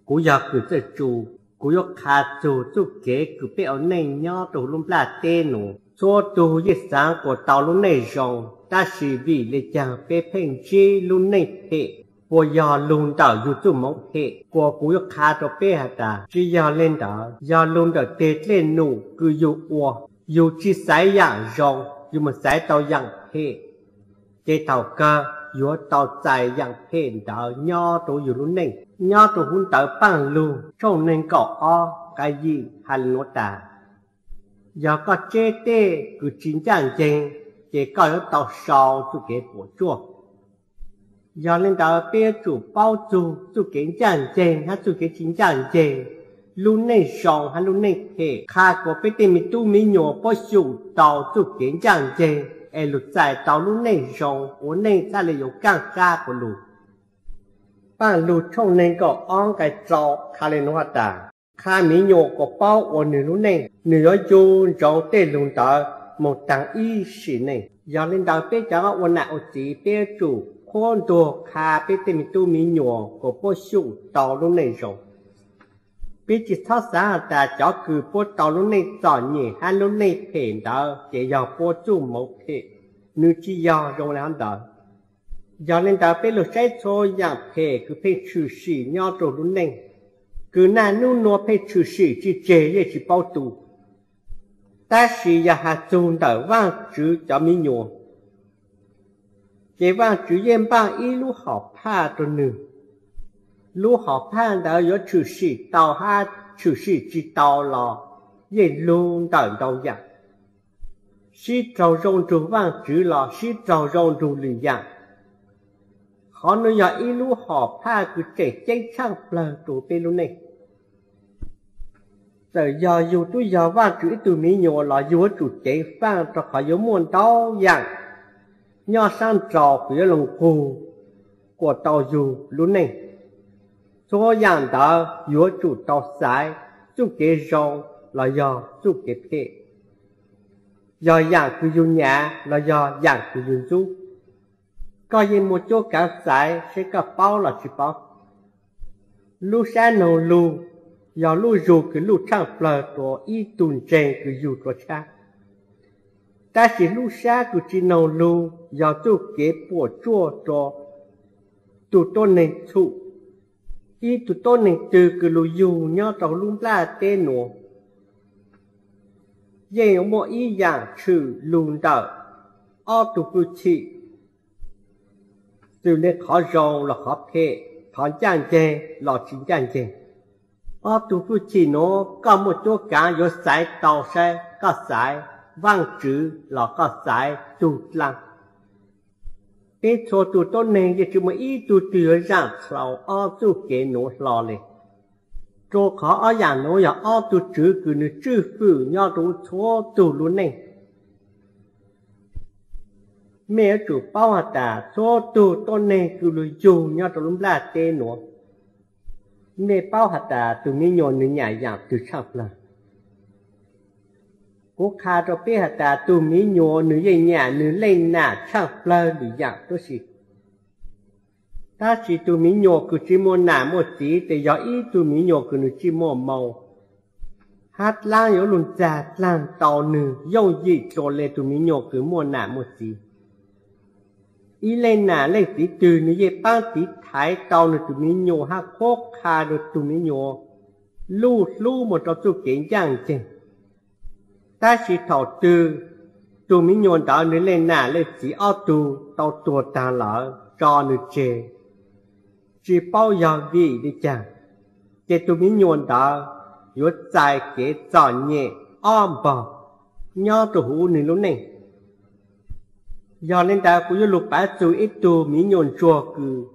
Kuv yog kws txawj tsu, kuv yuav qha txug txuj kev kws peb ua neej nyob rua huv lub nplaj teb nuav. Txhua tug yeej xaav kuas tau lub neej zoo, tab sis vim le caag peb pheej ntsib lub neej phem? Puas yog lug ntawm yug txuj moov phem? Kuas kuv yuav qha rua peb has tas, tsi yog le ntawd, yog lug ntawm teg dlej num kws yug ua. Yug tsi xaiv yaam zoo, yug mus xaiv tau yaam phem, ces thaum kawg yuav tau txais yaam phem ntawd nyob rua yug lub neej. Nyob rua huv ntawv Paaj Lug tshooj neeg nkaum ob nqai yim has le nuav tas, yog koj tseb tej kws tsi ncaaj nceeg, ces koj yuav tau sau txuj kev puam tsuaj. Yog le ntawd peb yuav tsum paub txug txuj kev ncaaj nceeg hab txuj kev tsi ncaaj nceeg, lub neej zoo hab lub neej phem, qha kuas peb tej me tub me nyuam puab xyum tau txuj kev ncaaj nceeg es lug txais tau lub neej zoo, ua neej txhaj le yuav kaaj kab quas lug. Paaj Lug tshooj neeg nkaum ob nqai rau qha le nuav has tas, qha miv nyuam kuas paub ua nwg lub neej, nwg yuav ncu ntsoov tej lug ntawd moog taag ib sim neej. Yog le ntawd peb cov ua nam ua txiv peb yuav tsum qhuab ntuas qha peb tej me tub me nyuam kuas puab xyum tau lub neej zoo. Peb tsi txhob xaav has tas cov kws puab tau lub neej txom nyem hab lub neej phem ntawd ces yog puab txuj moov phem, nwg tsi yog zoo le hov ntawd. Yog le ntawd peb lug saib txhua yaam phem kws pheej tshwm sim nyob rua lub neej, kws naj nub nua pheej tshwm sim tsi tseg yeej tsi paub tu. Tab sis yog has txug ntawm Vaajtswv cov miv nyuas, ces Vaajtswv yeej npaaj ib lub hom phaj rua nwg. Lub hom phaj ntawd yuav tshwm sim tau hab tshwm sim tsi tau los yeej lug ntawm ntau yaam, sib raug zoo nrug Vaajtswv los sib raug zoo nrug lwm yaam. Qhov nuav yog ib lub hom phaj kws tseem ceeb tshaaj plawg rua peb lub neej. Txawm yog yug tub yog Vaajtswv ib tug miv nyuas los yug yuav tsum ceev faaj rua qhov yuav muaj ntau yaam nyob saab nraud kws yuav lug nqug kuas tau yug lub neej. Txhua yaam ntawd yuav tsum tau xaiv txuj kev zoo los yog txuj kev phem, yog yaam kws yug nyam los yog yaam kws yug ntxub. Koj yeej muaj cuab kaav xaiv saib koj paub los tsi paub. Lub sab noog lug yog lub zug kws luj tshaaj plawg rua ib tug ntseeg kws yug rua tshab. Tab sis lub sab kws tsi noog lug yog txuj kev puam tsuaj rua tug tuab neeg txhum. Ib tug tuab neeg twg kws lug yug nyob rua lub nplaj teb nuav yeej yuav muaj ib yaam tshwm lug ntawm ob tug fwj chim, txwm le qhov zoo los qhov phem, qhov ncaaj nceeg los tsi ncaaj nceeg. Ob tug fwj chim nuav koj muaj cuab kaav yuav xaiv tau saib koj xaiv Vaajtswv los koj xaiv tug dlaab. Peb txhua tug tuab neeg yeej tsi muaj ib tug twg yuav zaam dlhau ob txuj kev nuav hlo le, rua qhov ob yaam nuav yog ob tug tswv kws nwg tswj fwm nyob rua txhua tug lub neej. Mej yuav tsum paub has tas txhua tug tuab neeg kws lug yug nyob rua lub nplaj teb nuav, mej paub has tas tug miv nyuas nwg nyam yaam twg tshaaj plawg? Kuv qha rua peb has tas tug miv nyuas nwg yeej nyam nwg leej nam tshaaj plawg lwm yaam tuab si. Tab sis tug miv nyuas kws tsi muaj nam muaj txiv tes yog ib tug miv nyuas kws nwg tsi muaj moo, hab dlaab yuav lug ntxag dlaag tau nwg yooj yim dlua le tug miv nyuas kws muaj nam muaj txiv. Ib leej nam leej txiv twg nwg yeej paab tiv thaiv tau nwg tug miv nyuas hab qhuab qha nwg tug miv nyuas luj hlub moog rua txuj kev ncaaj nceeg. Tab sis thaum twg tug miv nyuas ntawd nwg leej nam leej txiv ob tug tau tuag taag lawm tso nwg tseg, tsi paub yog vim le caag, ces tug miv nyuas ntawd yuav txais kev txom nyem ob npaug nyob rua huv nwg lub neej. Yog le ntawd kuv yuav lug pav txug ib tug miv nyuas ntsuag kws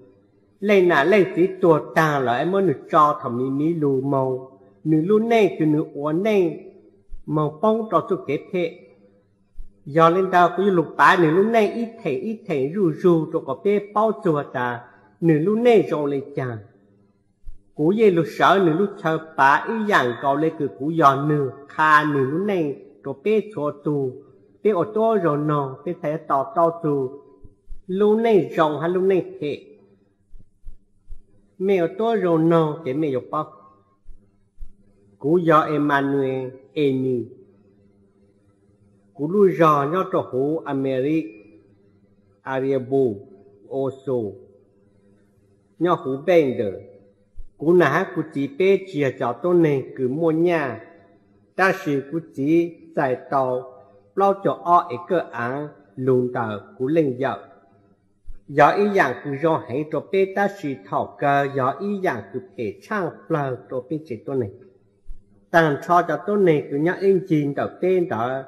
leej nam leej txiv tuag taag lawm es muab nwg tso thaum miv miv lug moog, nwg lub neej kws nwg ua neej moog poob rua txuj kev phem. Yog le ntawd kuv yuav lug pav nwg lub neej ib theem ib theem zuj zug rua kom peb paub txug tas nwg lub neej zoo le caag. Kuv yeej lug sawv nwg lub chaw pav ib yaam nkaus le kws kuv yog nwg qha nwg lub neej rua peb txhua tug. Peb ua tuab zaug noog peb txhad yuav to taub txug lub neej zoo hab lub neej phem. Mej ua tuab zoo noog ces mej yuav paub. Kuv yog Emmanuel Eni. Kuv lub zog nyob rau huv Amelikas, Ariabu, Osu, nyob huv Npej ntawm. Kuv nam hab kuv txiv peb tsis yog cov tuab neeg kws muaj nyaj, tab sis kuv txiv txais tau plaub caug ob ev kawj aav lug ntawm kuv leej yawm. Yog ib yaam kws zoo heev rau peb tab sis thaum kawg yog ib yaam kws phem tshaaj plawg rau peb tsev tuab neeg. Taag nrho cov tuab neeg kws nyob ib ncig ntawm peb ntawd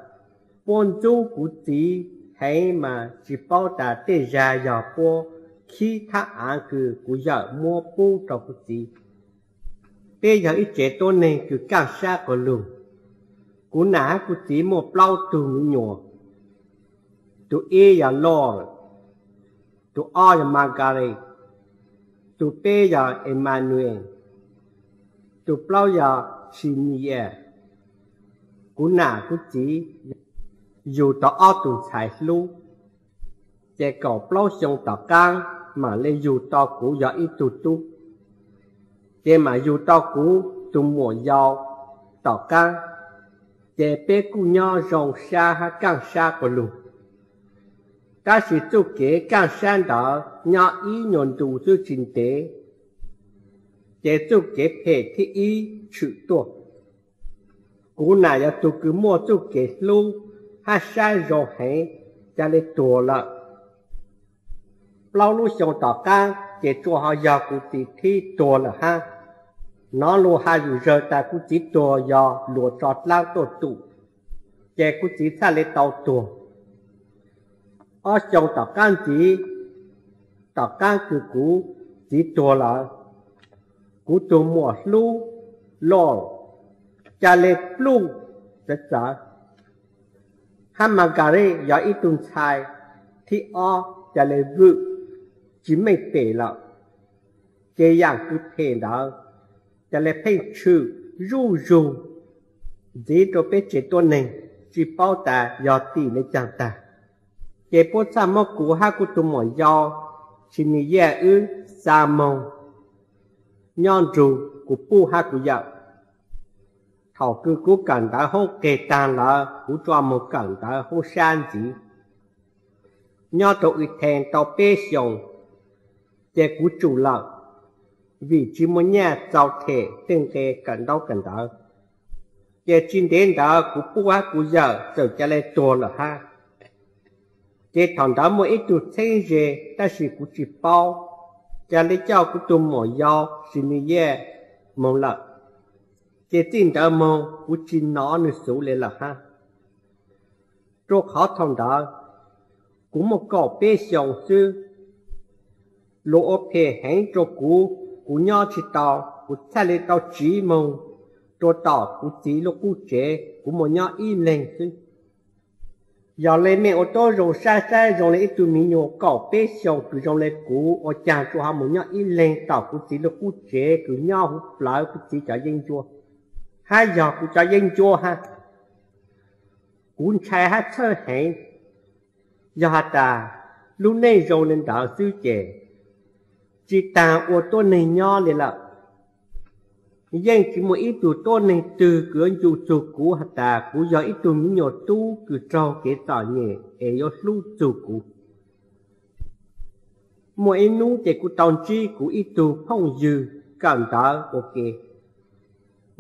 puab ntxub kuv txiv heev mas tsis paub tas tej zag yog puab khib thab aav kws kuv yawm muab pub rau kuv txiv. Peb yog ib tsev tuab neeg kws kaaj sab quas lug. Kuv nam hab kuv txiv muaj plaub tug me nyuam. Tug ib yog Lord, tug ob yog Margaret, tug peb yog Emmanuel, tug plaub yog Siniya. Kuv nam kuv txiv yug tau ob tug ntxhais hlub, ces kaum plaub xyoo tom qaab mam le yug tau kuv yog ib tug tub, ces mam yug tau kuv tug muam yau tom qaab, ces peb kuj nyob zoo sab hab kaaj sab quas lug. Tab sis txuj kev kaaj sab ntawd nyob ib nyuas ntu xwb tsis ntev, ces txuj kev phem thib ib tshwm tuaj. Kuv nam yog tug kws muaj txuj kev hlub hab sab zoo heev, ca le tuag lawm. Plaub lub xyoo tom qaab ces tsuas ho yog kuv txiv thib tuag lawm hab. Nov lug has zug zawg tas kuv txiv tuag yog luas tso dlaab tuaj tum, ces kuv txiv txhaj le tau tuag. Ob xyoo tom qaab ntxiv, tom qaab kws kuv txiv tuag lawm, kuv tug muam hlub Lord ca le pluj txawv txawv, hab Margaret yog ib tug ntxhais thib ob ca le vwm tsis meej pem lawm. Ces yaam kws phem ntawd ca le pheej tshwm zuj zug ntxiv rau peb tsev tuab neeg, tsis paub tas yog tim le caag tag. Ces puab txhaj muab kuv hab kuv tug muam yau Siniya wb xa moog nyob nrug kuv puj hab kuv yawm. Thaum kws kuv kawm ntawv hoob qes taag lawm kuv tsuas moog kawm ntawv hoob sab ntxiv. Nyob rau Itees tau peb xyoos, ces kuv tsum lawm, vim tsis muaj nyaj txaus them tej nqe kawm ntaub kawm ntawv. Ces tsis ntev ntawd kuv puj hab kuv yawm txawm ca le tuag lawm hab. Ces thaum ntawd muaj ib tug txheeb ze tab sis kuv tsis paub, ca le coj kuv tug muam yau Siniya moog lawm. Ces txij ntawd moog kuv tsis nov nwg xuv le lawm hab. Rua qhov thaum ntawd kuv muaj kaum peb xyoos xwb. Luas ua phem heev rua kuv, kuv nyob tsis tau, kuv txhaj le tau tsiv moog rua tom kuv txiv lub qub tsev, kuv moog nyob ib leeg xwb. Yog le mej ua tuab zoo sab sab zoo le ib tug miv nyuas kaum peb xyoos kws zoo le kuv ua caag tsuas ho moog nyob ib leeg tom kuv txiv lub qub tsev kws nyob huv plawv kuv txiv cov yeeb ncuab, hab yog kuv cov yeeb ncuab hab. Kuv ntshai hab txhawj heev. Yog has tas lub neej zoo le ntawd xwb ces tsis taag ua tuab neeg nyob le lawm. Yeej tsis muaj ib tug tuab neeg twg kws yuav ncu txug kuv has tas kuv yog ib tug miv nyuas tub kws raug kev txom nyem es yuav hlub txug kuv. Muaj ib nub ces kuv tau ntsib kuv ib tug phooj ywg kawm ntawv ua ke,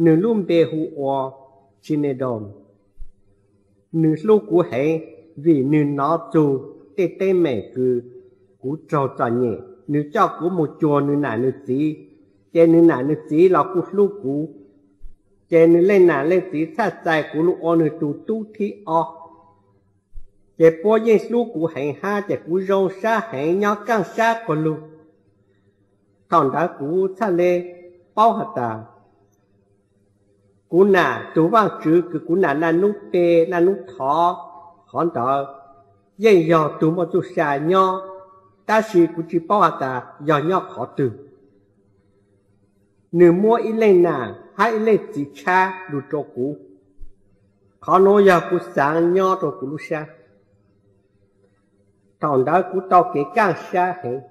nwg lub npe hu ua Chinedon. Nwg hlub kuv heev vim nwg nov txug tej teeb meem kws kuv raug txom nyem, nwg coj kuv moog cuag nwg nam nwg txiv, ces nwg nam nwg txiv los kuj hlub kuv. Ces nwg leej nam leej txiv txhaj txais kuv lug ua nwg tug tub thib ob. Ces puab yeej hlub kuv heev hab ces kuv zoo sab heev nyob kaaj sab quas lug. Thaum ntawd kuv txhaj le paub has tas kuv nam tug vaajtswv kws kuv nam naj nub pe naj nub thov, qhov ntawd yeej yog tug muaj txuj sa nyob, tab sis kuv tsis paub has tas yog nyob qhov twg. Nwg muab ib leej nam hab ib leej txiv tshab lug rua kuv. Qhov nuav yog kuv xaav nyob rua kuv lub sab. Thaum ntawd kuv tau kev kaaj sab heev.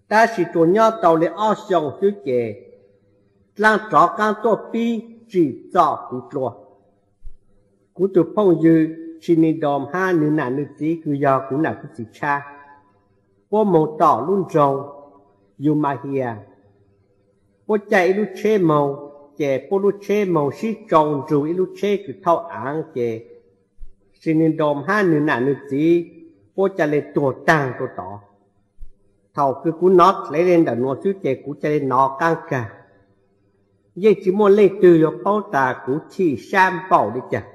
Tab sis tsuas nyob tau li ob xyoos xwb ces dlaab rov qaab tuaj pib tsim txom kuv dlua. Kuv tug phooj ywg Sinido hab nwg nam nwg txiv kws yog kuv nam kuv txiv tshab, puab moog tom lub nroog Yumahia. Puab caij ib lub tsheb moog, ces puab lub tsheb moog sib tsoo nrug ib lub tsheb kws thauj aav, ces Sinido hab nwg nam nwg txiv puab ca le tuag taag rua tod. Thaum kws kuv nov dlev le ntawm nuav xwb ces kuv ca le nov qaab kag. Yeej tsi muaj leej twg yuav paub tas kuv chim sab npaum li cas.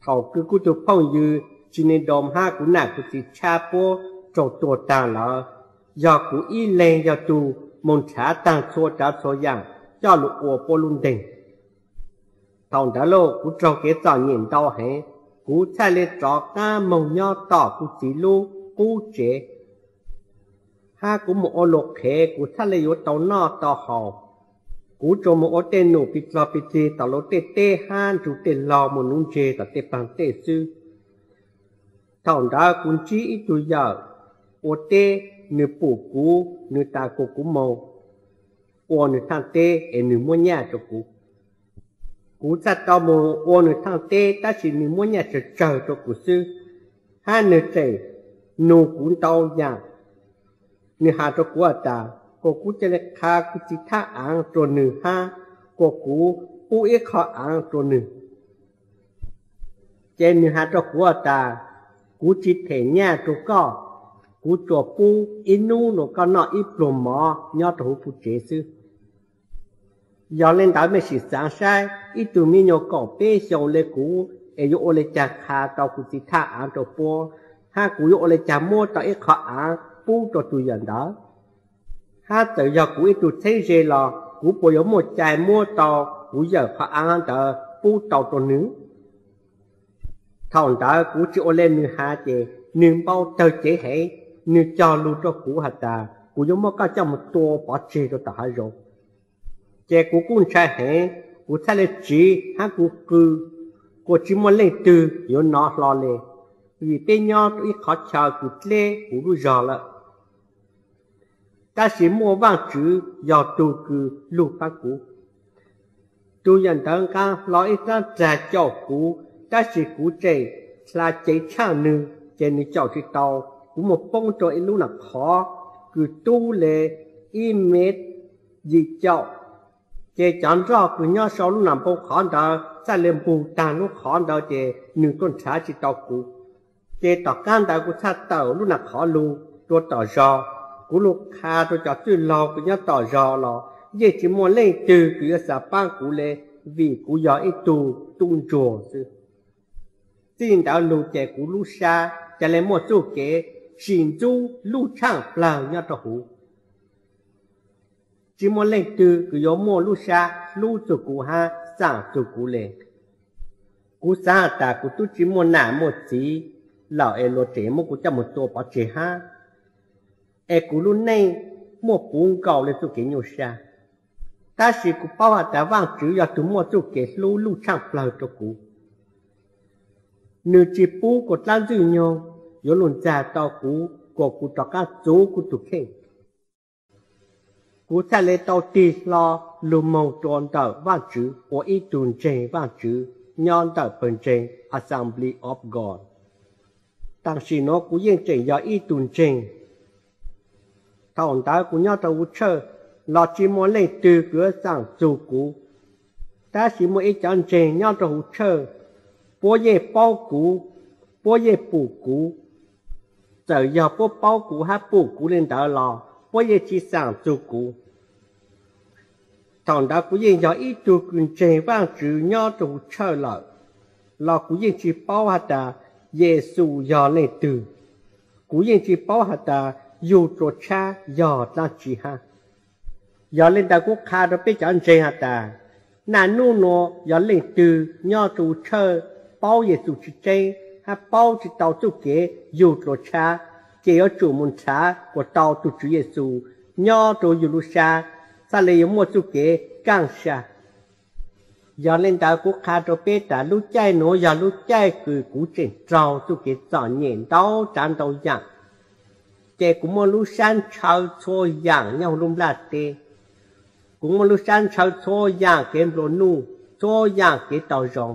Thaum kws kuv tug phooj ywg Sinido hab kuv nam kuv txiv tshab puab raug tuag taag lawm, yog kuv ib leeg yog tug moog nrhav taag txhua tsaav txhua yaam coj lug ua puab lub nteeg. Thaum ntawd lauj, kuv raug kev txom nyem ntau heev, kuv txhaj le rov qaab moog nyob tom kuv txiv lub qub tsev, hab kuv moog ua luag qhev kuv txhaj le yuav tau noj tau haus. Kuv tsuas moog ua tej num pig dlog pig dlig tom luag tej teb hab nrug tej laug moog nuv ntseg tom tej paag tej xwb. Thaum ntawd kuv ntsib ib tug yawm ua teb, nwg pum kuv, nwg tas kuas kuv moog ua nwg thaaj teb es nwg muab nyaj rua kuv. Kuv txhaj tau moog ua nwg thaaj teb tab sis nwg muab nyaj tsawg tsawg rua kuv xwb, hab nwg tseem nug kuv ntau yaam. Nwg has rua kuv has tas kuas kuv ca le qha kuv txiv thaj aav rua nwg hab kuas kuv pub ib qho aav rua nwg. Ces nwg has rua kuv has tas kuv tsi them nyaj rua koj, kuv tsuas pub ib nub nuav koj noj ib pluag mov nyob rua huv puj tsev xwb. Yog le ntawd mej sim xaav saib, ib tug miv nyuas kaum peb xyoos le kuv es yuav ua le caag qha tau kuv txiv thaj aav rua puab, hab kuv yuav ua le caag muab tau ib qho aav pub rua tug yawm ntawd? Hab txawm yog kuv ib tug txheeb ze los kuv puas yuav muaj cai muab tau kuv yawm qhov aav ntawd pub tau rua nwg? Thaum ntawd kuv tsi ua le nwg has ces nwg npau tawg cev heev, nwg cog lug rua kuv has tas kuv yuav muab koj coj moog tua pov tseg rua tom hav zoov. Ces kuv kuj ntshai heev, kuv txhaj le tsiv hab kuv qw, kuas tsi muaj leej twg yuav nov hlo le, vim peb nyob rua ib qhov chaw kws dleb huv lub zog lawm. Tab sis muaj Vaajtswv yog tug kws lug paab kuv. Tug yawm ntawd nqaa hlo ib tsaab rag caum kuv, tab sis kuv tseem hla cev tshaaj nwg ces nwg caum tsi tau. Kuv moog poob rua ib lub nam qhov kws tub le ib mev yim caum, ces cov nroj kws nyob sau lub nam npoo qhov ntawd txhaj le npug taag lub qhov ntawd ces nwg tuaj nrhav tsi tau kuv. Ces tom qaab ntawd kuv txhaj tawm lub nam qhov lug rua tom zog. Kuv lug qha rua cov txwj laug kws nyob tom zog los yeej tsi muaj leej twg kws yuav xav paab kuv le, vim kuv yog ib tug tub ntsuag xwb. Txij ntawd lug ces kuv lub sab ca le muaj txuj kev sim ntxub lub tshaaj plawg nyob rua huv. Tsi muaj leej twg kws yuav muaj lub sab hlub txug kuv hab xaam txug kuv le. Kuv xaav has tas kuv tub tsi muaj nam muaj txiv lawm es luag tseem muab kuv coj moog tua pov tseg hab, es kuv lub neej muaj puv nkaus le txuj kev nyuaj sab. Tab sis kuv paub has tas Vaajtswv yog tug muaj txuj kev hlub luj tshaaj plawg rua kuv. Nwg tsi pub kuas dlaab ntxwg nyoog yuav lug ntxag tau kuv kuas kuv rov qaab txuv kuv tug kheej. Kuv txhaj le tau tig hlo lug moog rua ntawm Vaajtswv ua ib tug ntseeg Vaajtswv nyob ntawm pawg ntseeg Assembly of God. Tam sim nuav kuv yeej tseem yog ib tug ntseeg. Thaum ntawd kuv nyob rua huv tshawj los tsi muaj leej twg kws yuav xaam txug kuv, tab sis muaj ib cov ntseeg nyob rua huv tshawj, puab yeej paub kuv, puab yeej pum kuv. Txawm yog puab paub kuv hab pum kuv le ntawd los puab yeej tsi xaam txug kuv. Thaum ntawd kuv yeej yog ib tug kws ntseeg Vaajtswv nyob rua huv tshawj lawm, los kuv yeej tsi paub has tas Yexus yog leej twg. Kuv yeej tsi paub has tas yug txhua tshab yog dlaab tsi hab. Yog le ntawd kuv qha rua peb cov ntseeg has tas, naj nub nuav yog leej twg nyob rua huv tshawj paub Yexus tsi tseeb hab paub tsi tau txuj kev yug txhua tshab, ces yuav tsum moog nrhav kuas tau tug Tswv Yexus nyob rua yug lub sab, txhaj le yuav muaj txuj kev kaaj sa. Yog le ntawd kuv qha rua peb tas lub caij nuav yog lub caij kws kuv tseem raug txuj kev txom nyem ntau tsaav ntau yaam. Ces kuv muaj lub sab ntshaw txhua yaam nyob huv lub nplaj teb. Kuv muaj lub sab ntshaw txhua yaam kev nplua nuj, txhua yaam kev tau zoo.